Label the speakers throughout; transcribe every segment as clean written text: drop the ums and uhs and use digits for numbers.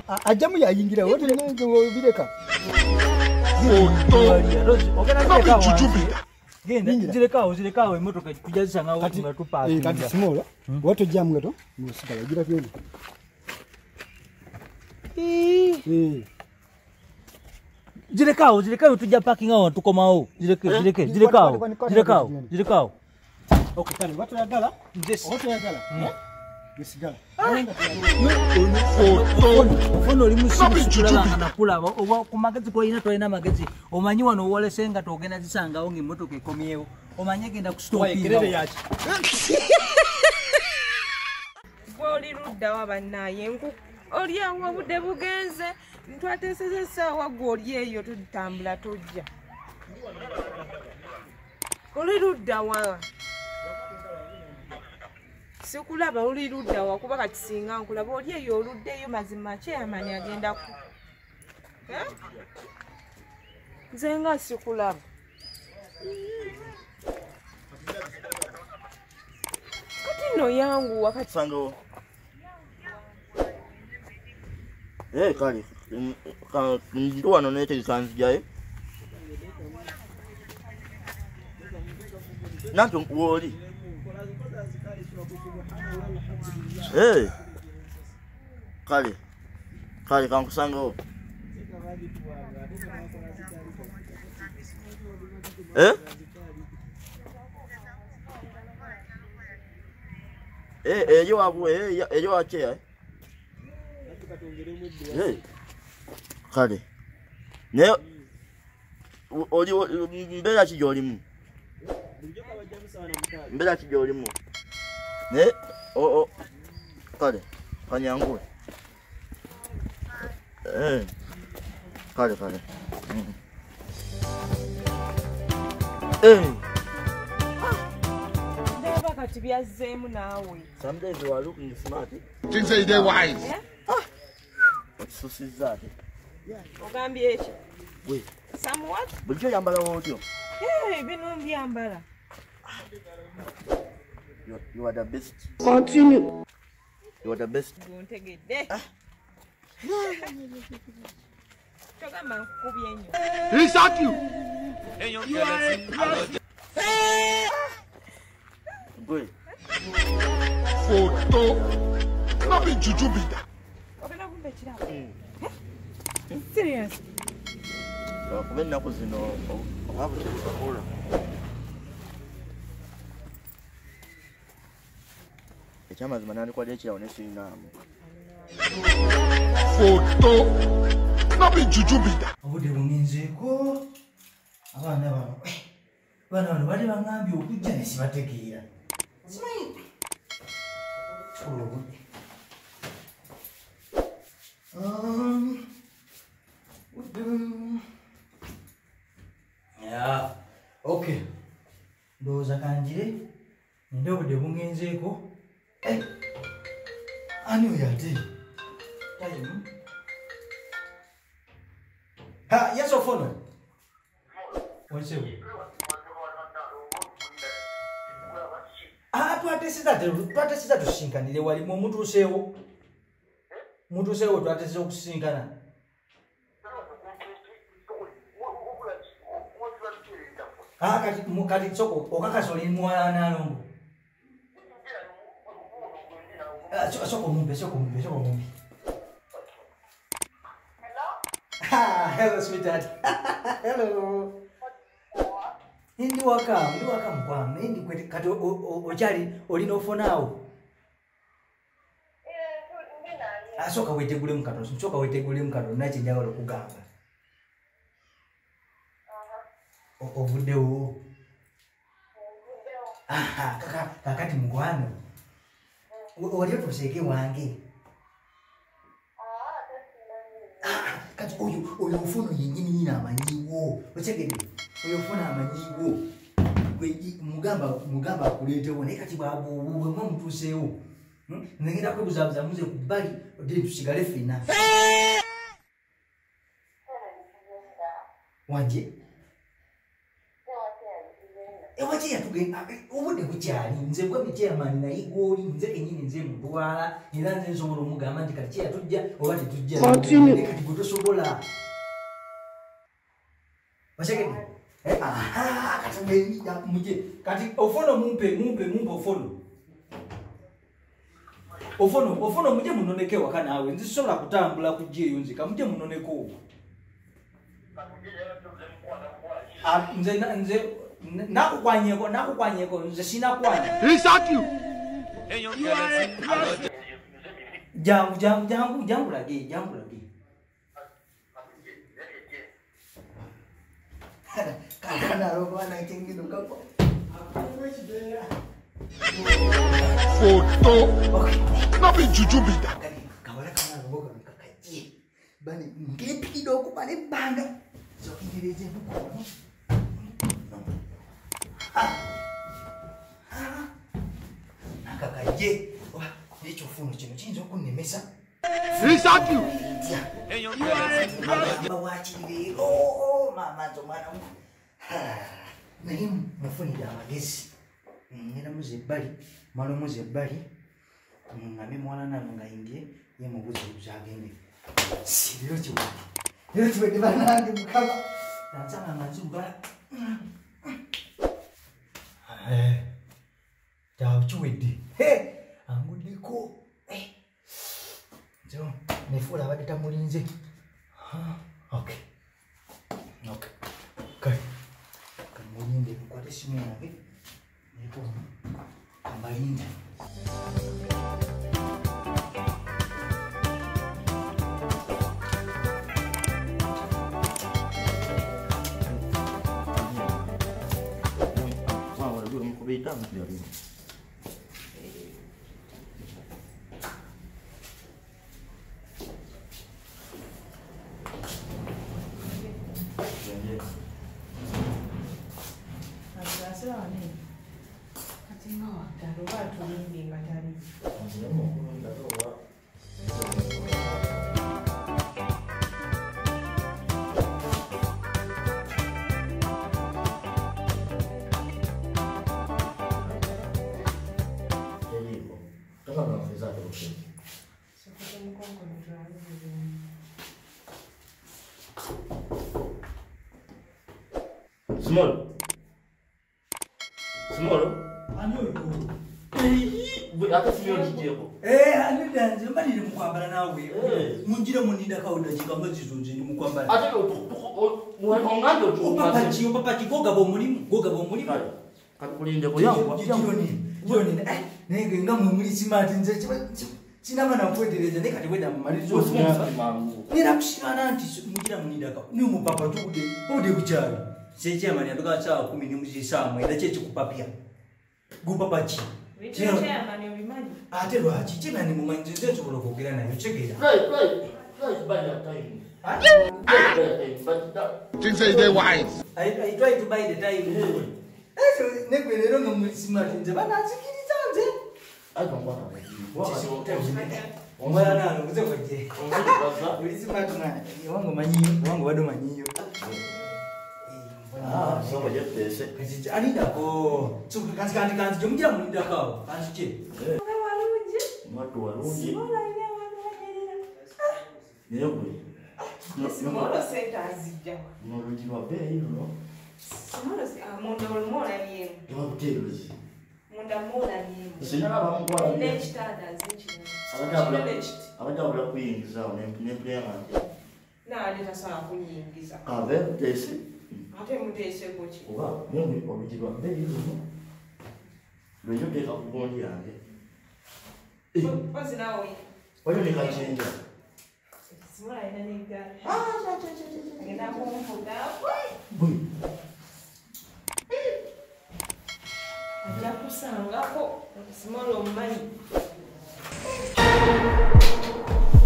Speaker 1: Ajjamu yayingira wote bireka.
Speaker 2: Genda zirekawo emmotoka tujja zisangawo nga tupaakinga.
Speaker 1: Kati small wote ojjamu gato musigala gira kweli.
Speaker 2: Zirekawo tujja parking awo tukomawo. Zirekawo.
Speaker 1: Okay, kale watu yagala watu yagala musigala.
Speaker 2: Ofono oli musibu nakulaba oba ku magezi golina tolina magezi omanyi wano owolese nga togenda zisangawo ng'emmotoka ekomyewo omanyi egenda kusitopinga.
Speaker 3: Gwe oli luddawa bannaye oli awo obudde bugenze ntwateeseza essaawa gwe oli eyo tutambula tojja. Oli luddawa? Sikulaba oli luddawa kuba kati singa nkulaba oli eyo oluddeyo mazima kyeyamani agenda ku nze nga sikulaba. Kati nno yanguwa kati.
Speaker 4: Sango. Kale ndi wano neetegeka nzijayo. Nanti wooli. Kale kale kankusangawo. Eyo wabwe eyo wacheya. Kale naye oli mbeera ki gy'olimu? Mbeera ki gy'olimu? Naye kale kanyanguwe. Kale kale.
Speaker 3: Ndaba kati byazzeemu naawe.
Speaker 4: Some days you are looking smart.
Speaker 5: Things say they wise.
Speaker 4: Okisusizza ate.
Speaker 3: Ogambye eki?
Speaker 4: Gwe.
Speaker 3: Some what?
Speaker 4: Bulijjo oyambala otyo?
Speaker 3: Bino mbyambala.
Speaker 4: You are the best.
Speaker 3: Continue.
Speaker 4: You are the best.
Speaker 3: Ntegedde. Togamba nkukubye nnyo.
Speaker 5: He shot you.
Speaker 4: Gwe.
Speaker 5: Photo. No be juju be that.
Speaker 3: Ogenda kumpa ekirabo? Serious?
Speaker 4: Kuba ennaku zino obwavu tebusobola. Ekyamazima nandikwadde ekirabo ne sirinaamu.
Speaker 5: Photo. No be juju be that.
Speaker 2: Obudde bungenzeeko abaana bano. Abaana bano bali baŋŋambye okujja ne sibategeera. Simanyi. Kikola obudde. Yeah. Okay. Ndowooza kanjire ninde obudde bungenzeeko. Ani oyo ate? Time. Ha, yes ofono. Onsewo. Twatesiza tusinkanire wali mu mutuuseewo. Mutuuseewo twatesiza okusisinkana. Kati soko okakasa oli muwala Nalongo. Soko mumpe.
Speaker 6: Hello?
Speaker 2: Hello sweetheart. Hello. Ndi waka mukwano. Ndi kwete kati okyali olina ofonaawo. Sooka weetegulemu katono nakye njagala okugamba. Ovuddewo. Kakati mukwano. Oli otuuseeko ewange. Kati oyo ofono yennyini nyini amanyiwo. Okitegedde? Oyo ofono amanyiwo. Mugamba akuleetewo naye kati bwe mutuuseewo. Ngenda kwebuzaabuza muze ku bbali then tusigale ffenna. Wanje? Ewakiya tugenda obudde bukyali nze gwe chairman naye gw'oli nze kennyini nze mutwala era nze nsobola omugamba nti kati kyeya tujja oba tetujja kati gwe tosobola Oshegedde? Aha, kati muje kati ofono mumpe ofono. Ofono muje munoneke waka naawe nze sobola kutambula kujja eyo nzika muje munoneko. Nze nakukwanyeko nze sinakwanya.
Speaker 5: Exactly.
Speaker 2: Jangu lage.
Speaker 5: Photo. No be juju be that.
Speaker 2: Kawala kana ngoka kakaje. Bani ngepi kidogo bale banga. Zokingereze huko. Nakakaje. Wa ekyo funo kino kiyinza okunnemesa.
Speaker 5: Exactly.
Speaker 2: Wachire. Oh mama zomwana. Naye mufunire amagezi. Ngenda muze ebbali, mala muze ebbali. Ngambe mwana nange nga yingiye ye mubuze agende. Si leero kiwedde. Leero kiwedde bannange Mukama. Nansanga nga nzirugala. Kyawe kiwedde. Anguddeko. Nze nefuula abadde tamulinze. Okay. Okay. Kale. Kamulinde nkwate essimu yange. Kambalinde.
Speaker 4: Small. Small.
Speaker 2: Ate mbalire mukwambala naawe. Munjire munindako dakiika nga zizo nze ndi mukwambala.
Speaker 4: Ate ongando
Speaker 2: opapaki gogaba omulimu gogaba omulimu.
Speaker 4: Katukulinde kuyangwa.
Speaker 2: Jironi naye nga mwe muli smart nze sinaba nakwetereza naye kati weda mumaliriza
Speaker 4: mangu.
Speaker 2: Nera kusimana nti munjira munindako ni omupapa tubudde obudde bukyali. Sekyamani atuka ssaawa 10 ne muzisaamu era ki ekikupapya? Gupapaki? Ate lwaki kyemani mumanyi nze nsobola okwogera naye okitegeera.
Speaker 4: Try buy your time.
Speaker 5: Things say they wise.
Speaker 2: I try to buy the time. Negwe leero nga muli smart nze bananzikiriza nze. Omwana nange nze kojje. Oli smart mwana. Wange omanyiyo, wange obadde omanyiyo.
Speaker 4: Soko jettese.
Speaker 2: Alindako. Kanzi kanzi mugira mulindako awo. Kanzi ki?
Speaker 3: Walungi.
Speaker 4: Mwattu walungi.
Speaker 3: Simola alina abantu banyerera.
Speaker 4: Naye gwe.
Speaker 3: Simola sente azijja.
Speaker 4: Luno oluggi lwa bbeeyi luno.
Speaker 3: Simola munda olumu olabyemu.
Speaker 4: Lwa buteerezi.
Speaker 3: Munda mu olabyemu.
Speaker 4: Singa bamutwala.
Speaker 3: N'ekitanda nze kirala.
Speaker 4: Abadde abula kuyingiza awo nempulira nga ntya.
Speaker 3: Naali tasobola kunyingiza.
Speaker 4: Kave muteese.
Speaker 3: Ate muteeseko ki?
Speaker 4: Oba naye oluggi lwa bbeeyi luno. Lwenyo teeka ku gundi yange.
Speaker 3: Mpozi naawe.
Speaker 4: Waliwo ne kakinja.
Speaker 3: Simola alina n'eggaali. Agenda kunvuga.
Speaker 4: Bwe.
Speaker 3: Ajja kusangako. Simola omumanyi.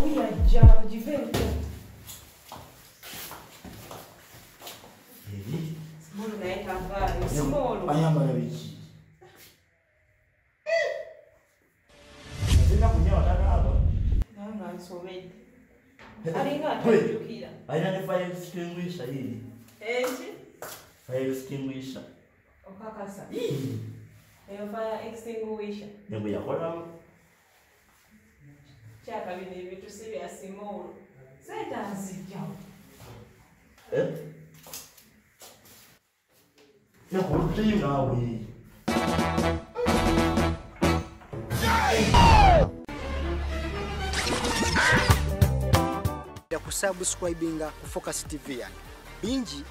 Speaker 3: Oyo ajja ogiveeko. Simola naye tavaayo. Simola.
Speaker 4: Ayambala biki?
Speaker 3: Alinga atajjukira.
Speaker 4: Alina ne fire extinguisher yiri.
Speaker 3: Eki?
Speaker 4: Fire extinguisher.
Speaker 3: Okakasa. Eyo fire extinguisher.
Speaker 4: Ne bwe yakolawo.
Speaker 3: Kyaka bino ebintu si bya simoolo. Sente azijjawo.
Speaker 4: Eh? Yakuluddeyo naawe.
Speaker 1: Kusubscribinga ku Focus TV yange. Bingi